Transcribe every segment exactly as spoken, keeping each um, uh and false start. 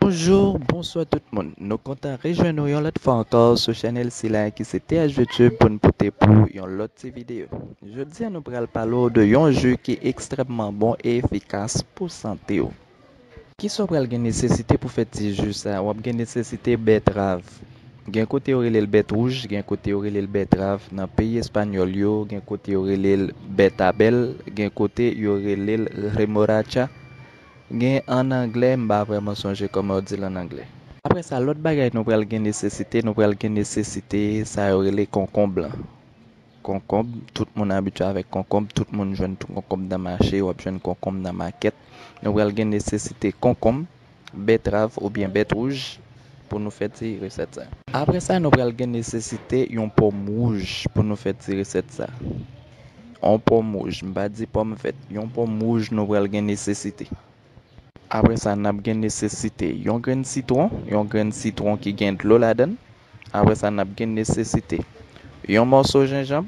Bonjou, bonswa tout moun. Nou kontan rejwenn nou yon lòt fwa ankò sou chanèl sila ki se T H YouTube pou n pote pou yon lòt ti videyo. Jodi a nou pral pale w de yon ji ki ekstrèmman bon e efikas pou sante w. Kisa w pral gen nesesite pou fè ti ji sa? W ap gen nesesite bètrav. Gen kote yo rele l bèt wouj, gen kote yo rele l bètrav. Nan peyi espanyòl yo, gen kote yo rele l bètabèl, gen kote yo rele l remolacha. Gen an anglè, m pa vrèman sonje kòman yo di l an anglè. Apre sa, lòt bagay nou pral gen nesesite, nou pral gen nesesite sa yo rele konkonb lan. Konkonb, tout moun abitye avèk konkonb, tout moun jwenn konkonb nan mache, w ap jwenn konkonb nan makèt. Nou pral gen nesesite konkonb, bètrav oubyen bèt wouj pou nou fè ti resèt sa. Apre sa, nou pral gen nesesite yon pòm wouj pou nou fè ti resèt sa. Yon pòm wouj, m pa di pòm vèt, yon pòm wouj nou pral gen nesesite. Apre sa, n ap gen nesesite yon grenn sitwon, yon grenn sitwon ki gen dlo ladan l. Apre sa, n ap gen nesesite yon mòso jenjanm.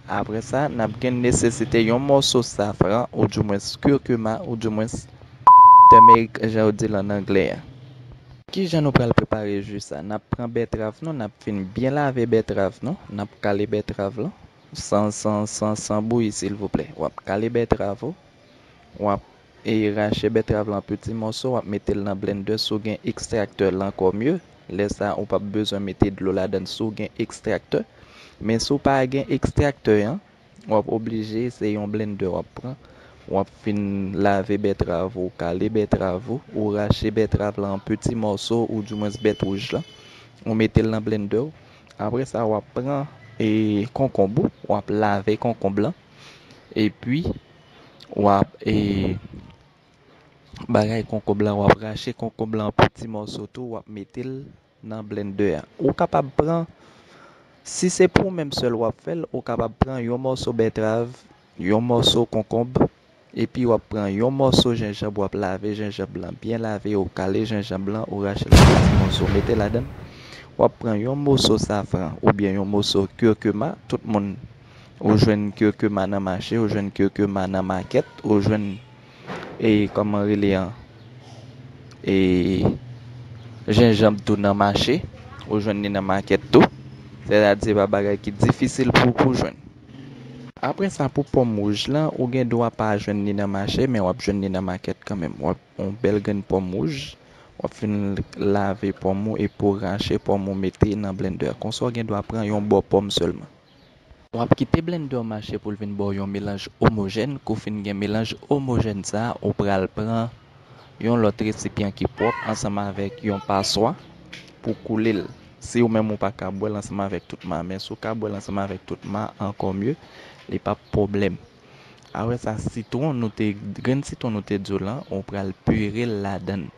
Apre sa, n ap gen nesesite yon mòso safran, oudimwens kirkima, oudimwens tèmerik, jan yo di l an anglè a. Kijan nou pral prepare ji sa? N ap pran bètrav nou, n ap fin byen lave bètrav nou, n ap kale bètrav lan, san, san, san, san bouyi, silvouplè. W ap kale bètrav ou, w ap, e, rache bètrav lan an piti mòso, w ap mete l nan blendè. Si w gen ekstraktè, l ankò mye. Lè sa a, ou p ap bezwen mete dlo ladan l si w gen ekstraktè. Men si w pa gen ekstraktè an, w ap oblije, se yon blendè w ap pran. W ap fin lave bètrav ou, kale bètrav ou, ou rache bètrav lan an piti mòso, oudimwens bèt wouj lan. Ou mete l nan blendè w. Apre sa, w ap pran, e, konkonb ou, w ap lave konkonb lan. Epi, w ap, e, bagay konkonb lan, w ap rache konkonb lan an piti mòso tou, w ap mete l nan blendè a. Ou kapab pran, si se pou ou menm sèl w ap fè l, ou kapab pran yon mòso bètrav, yon mòso konkonb, epi w ap pran yon mòso jenjanm, w ap lave jenjanm lan byen lave, ou kale jenjanm lan, ou rache l an piti mòso, ou mete ladan l. W ap pran yon mòso safran oubyen yon mòso kirkima. Tout moun, ou jwenn kirkima nan mache, ou jwenn kirkima nan makèt, ou jwenn, e, kòman rele an, e, jenjanm tou nan mache, ou jwenn li nan makèt tou. Sètadi, se pa bagay ki difisil pou, pou jwenn. Apre sa, pou pòm wouj lan, ou gen dwa pa jwenn li nan mache, men w ap jwenn li nan makèt kanmenm. W ap yon bèl grenn pòm wouj, w ap fin lave pòm ou epi w rache pòm ou mete nan blendè. Konsa, w gen dwa pran yon bò pòm sèlman. W ap kite blendè w mache pou l vin ba w yon melanj omojèn. Kou w fin gen melanj omojèn sa a, ou pral pran yon lòt resipyan ki pwòp ansanm avèk yon paswa pou koule l. Si ou menm ou pa ka bwè l ansanm avèk tout ma, men si w ka bwè l ansanm avèk tout ma, ankò mye, li p ap pwoblèm. Apre sa, sitwon nou te, grenn sitwon nou te di w lan, ou pral pire l ladan l.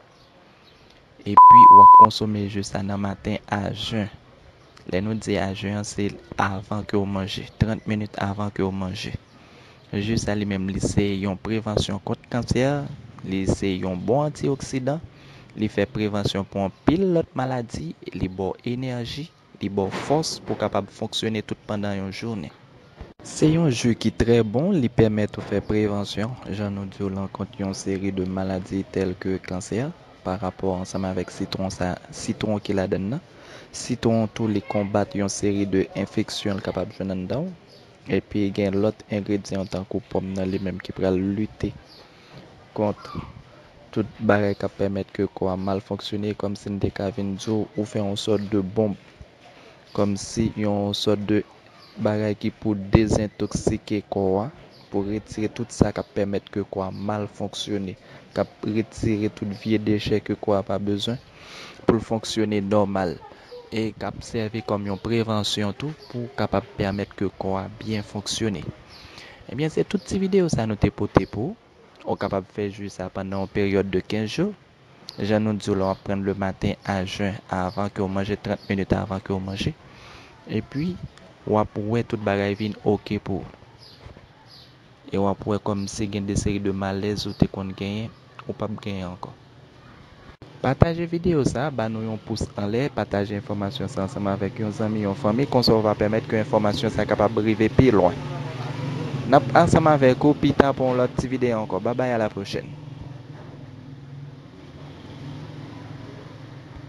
Epi, w ap konsome ji sa nan maten a jen. Lè nou di a jen an, se avan ke w manje, trant minit avan ke w manje. Ji sa li menm, li se yon prevansyon kont kansè, li se yon bon antioksidan, li fè prevansyon pou anpil lòt maladi, li ba w enèji, li ba w fòs pou w kapab fonksyone tout pandan yon jounen. Se yon ji ki trè bon, li pèmèt ou fè prevansyon, jan nou di w lan, kont yon seri de maladi tèl ke kansè, pa rapò ansanm avèk sitwon sa, sitwon ki ladan l nan. Sitwon tou, li konbat yon seri de enfeksyon l kapab jwenn anndan w. Epi gen lòt engredyan tankou pòm nan li menm ki pral lite kont tout bagay k ap pèmèt ke kò a mal fonksyone, kòmsi n te ka vin di w, ou fè yon sòt de bonb, kòmsi yon sòt de bagay ki pou dezentoksike kò a, pou retire tout sa k ap pèmèt ke kò a mal fonksyone, k ap retire tout vye dechè ke kò a pa bezwen pou l fonksyone nòmal, e k ap sèvi kòm yon prevansyon tou pou kapab pèmèt ke kò a byen fonksyone. Ebyen, se tout ti videyo sa nou te pote pou ou. Ou kapab fè ji sa pandan yon peryòd de kenz jou. Jan nou di w la, w ap pran l le maten a jen, avan ke w manje, trant minit avan ke w manje. Epi, w ap wè tout bagay vin oke pou ou. E w ap wè kòmsi gen de seri de malèz ou te konn genyen, ou p ap genyen ankò. Pataje videyo sa, ba nou yon pous anlè, pataje enfòmasyon sa ansanm avèk yon zanmi, yon fanmi, konsa w va pèmèt ke enfòmasyon sa kapab rive pi lwen. N ap ansanm avèk ou pita pou yon lòt ti videyo ankò. Babay, a la pwochèn.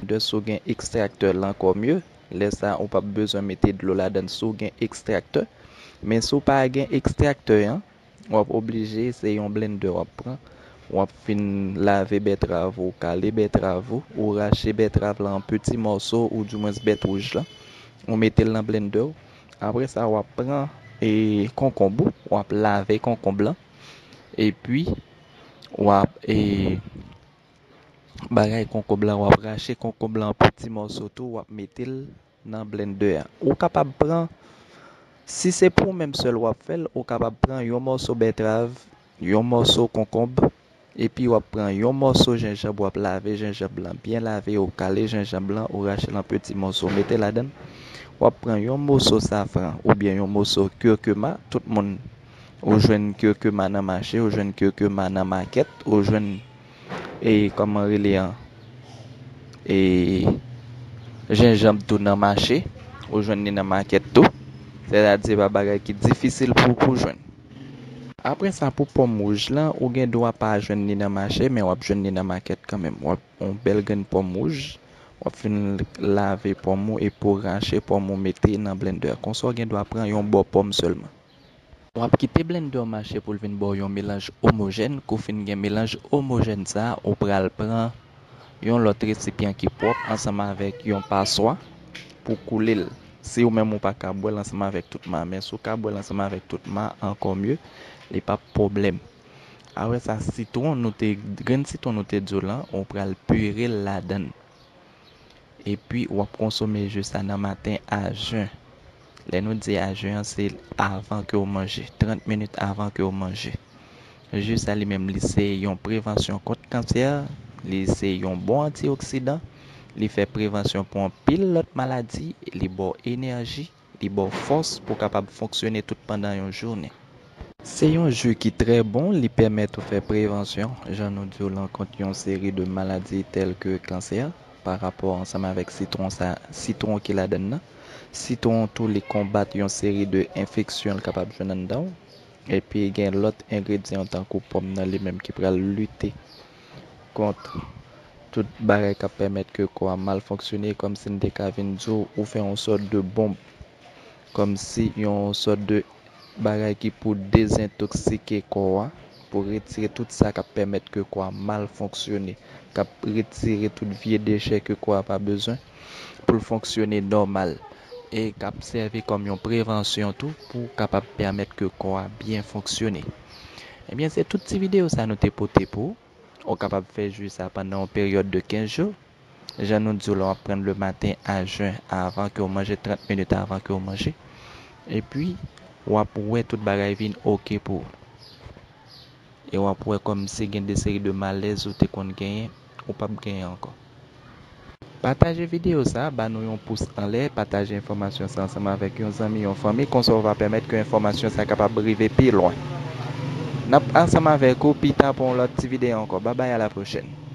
blendè, si w gen ekstraktè, l ankò mye. Lè sa a, ou p ap bezwen mete dlo ladan l si w gen ekstraktè. Men si w pa gen ekstraktè an, w ap oblije se yon blendè w ap pran. W ap fin lave bètrav ou, kale bètrav ou, ou rache bètrav la an peti mòso, oudimwens bèt wouj la. Ou mete l nan blendè w. Apre sa, w ap pran, e, konkonb ou, w ap lave konkonb lan. Epi, w ap, e, bagay konkonb lan, w ap rache konkonb lan an peti mòso tou, w ap mete l nan blendè a. Ou kapab pran, si se pou ou menm sèl w ap fè l, ou kapab pran yon mòso bètrav, yon mòso konkonb, epi w ap pran yon mòso jenjanm, w ap lave jenjanm lan byen lave, ou kale jenjanm lan, ou rache l an peti mòso, ou mete ladan l. W ap pran yon moso safran oubyen yon moso kirkima. Tout moun, ou jwenn kirkima nan mache, ou jwenn kirkima nan makèt, ou jwenn, e, kòman rele an, e, jenjanm tou nan mache, ou jwenn li nan makèt tou. Sètadi, se pa bagay ki difisil pou, pou jwenn. Apre sa, pou pòm wouj lan, ou gen dwa pa jwenn li nan mache, men w ap jwenn li nan makèt kanmenm. W ap yon bèl grenn pòm wouj, w ap fin lave pòm ou epi w rache pòm ou mete nan blendè. Konsa, w gen dwa pran yon bò pòm sèlman. W ap kite blendè w mache pou l vin ba w yon melanj omojèn. Kou w fin gen melanj omojèn sa a, ou pral pran yon lòt resipyan ki pwòp ansanm avèk yon paswa pou koule l. Si ou menm ou pa ka bwè l ansanm avèk tout ma, men si w ka bwè l ansanm avèk tout ma, ankò mye, li p ap pwoblèm. Apre sa, sitwon nou te, grenn sitwon nou te di w lan, ou pral pire l ladan l. Epi, w ap konsome ji sa nan maten a jen. Lè nou di a jen an, se avan ke w manje, trant minit avan ke w manje. Ji sa li menm, li se yon prevansyon kont kansè, li se yon bon antioksidan, li fè prevansyon pou anpil lòt maladi, li ba w enèji, li ba w fòs pou w kapab fonksyone tout pandan yon jounen. Se yon ji ki trè bon, li pèmèt ou fè prevansyon, jan nou di w lan, kont yon seri de maladi tèl ke kansè, pa rapò ansanm avèk sitwon sa, sitwon ki ladan l nan. Sitwon tou, li konbat yon seri de enfeksyon l kapab jwenn anndan w. Epi gen lòt engredyan tankou pòm nan li menm ki pral lite kont tout bagay k ap pèmèt ke kò a mal fonksyone, kòmsi n te ka vin di w, ou fè yon sòt de bonb, kòmsi yon sòt de bagay ki pou dezentoksike kò a, pou retire tout sa k ap pèmèt ke kò a mal fonksyone, k ap retire tout vye dechè ke kò a pa bezwen pou l fonksyone nòmal, e k ap sèvi kòm yon prevansyon tou pou kapab pèmèt ke kò a byen fonksyone. Ebyen, se tout ti videyo sa nou te pote pou ou. Ou kapab fè ji sa pandan yon peryòd de kenz jou. Jan nou di w la, w ap pran l le maten a jen, avan ke w manje, trant minit avan ke w manje. Epi, w ap wè tout bagay vin oke pou ou. E w ap wè kòmsi gen de seri de malèz ou te konn genyen, ou p ap genyen ankò. Pataje videyo sa, ba nou yon pous anlè, pataje enfòmasyon sa ansanm avèk yon zanmi, yon fanmi, konsa w va pèmèt ke enfòmasyon sa kapab rive pi lwen. N ap ansanm avèk ou pita pou yon lòt ti videyo ankò. Babay, a la pwochèn.